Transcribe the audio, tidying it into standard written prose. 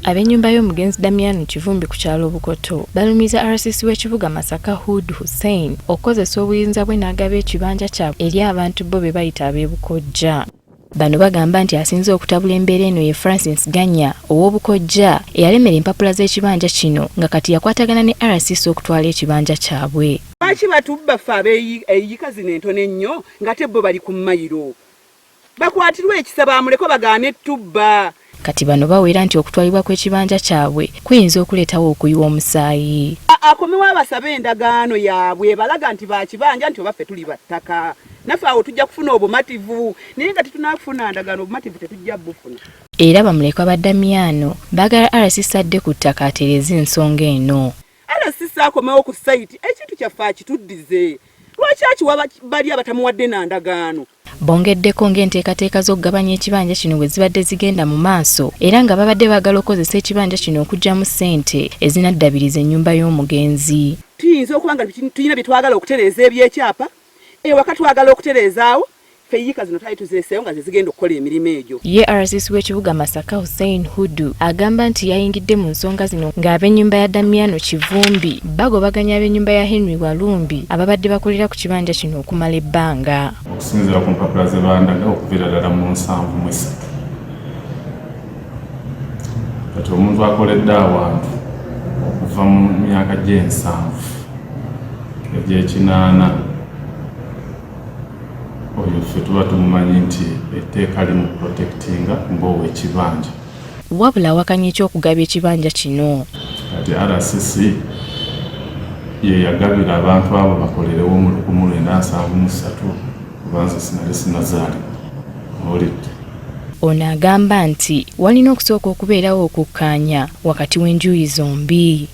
Ab'ennyumba y'omugenzi Damiano Kivumbi ku kyalo Bukoto balumiza RCC w'ekibuga Masaka Hood Hussein okukozesa obuyinza bwe n'agaba ekibanja kyabwe eri abantu bo be bayita ab'ebukojja. Bano bagamba nti asinze okutabula embeera eno ye Francis Ganya ow'obukojja eyalemera empapula z'ekibanja kino nga kati yakwatagana ne RCC okutwala ekibanja kyabwe. Lwaki batubba ffe ab'eyiika zino entono ennyo ng'ate bo bali ku mayiro? Bakwatirwe ekisa bamuleko bagaane tubba. Kati bano bawera nti okutwalibwa kw'ekibanja kyabwe kuyinza okuleetawo okuyiwa omusaayi. Akomewo abasabe endagaano yaabwe ebalaga nti bakibanja nti oba ffe tuli battaka naffe awo tujja kufuna obumativu, naye nga tetunafuna ndagaano obumativu tetujja bufuna. Era bamulekwa ba Damiano baagala RCC adde ku ttaka atereeze ensonga eno. RCC akomewo ku sayiti ekintu kyaffe akituddize. Lwaki akiwa bali abatamuwadde na ndagaano? Bongeddeko ng'enteekateeka z'okugabanya ekibanja kino bwe zibadde zigenda mu maaso era nga babadde baagala okukozesa ekibanja kino okuggyamu ssente ezinaddabiriza ennyumba y'omugenzi. Tuyinza okuba nga tulina bye twagala okutereeza eby'ekyapa, ewaka twagala okutereezaawo, ffe yiika zino twali tuzireseewo nga ze zigenda okukola emirimu egyo. Ye RCC w'ekibuga Masaka Hussein Hudu agamba nti yayingidde mu nsonga zino ng'ab'ennyumba ya Damiano Kivumbi bagobaganya ab'ennyumba ya Henry Walumbi ababadde bakolera ku kibanja kino okumala ebbanga. Okusinziira ku mpapula ze bandaga okuviira ddala mu 73, kati omuntu akoledde awantu okuva mu myaka gy'ensanvu egy'ekinaana, oyo ffe tuba tumumanyi nti etteeka limu protectinga ng'owekibanja. Wabula awakanya eky'okugaba ekibanja kino. Kati RCC ye yagabira abantu abo bakolerewo mu 1973, kubanze sinali sinazaalibwa owulidde. Ono agamba nti walina okusooka okubeerawo okukkaanya wakati w'enjuyi zombi.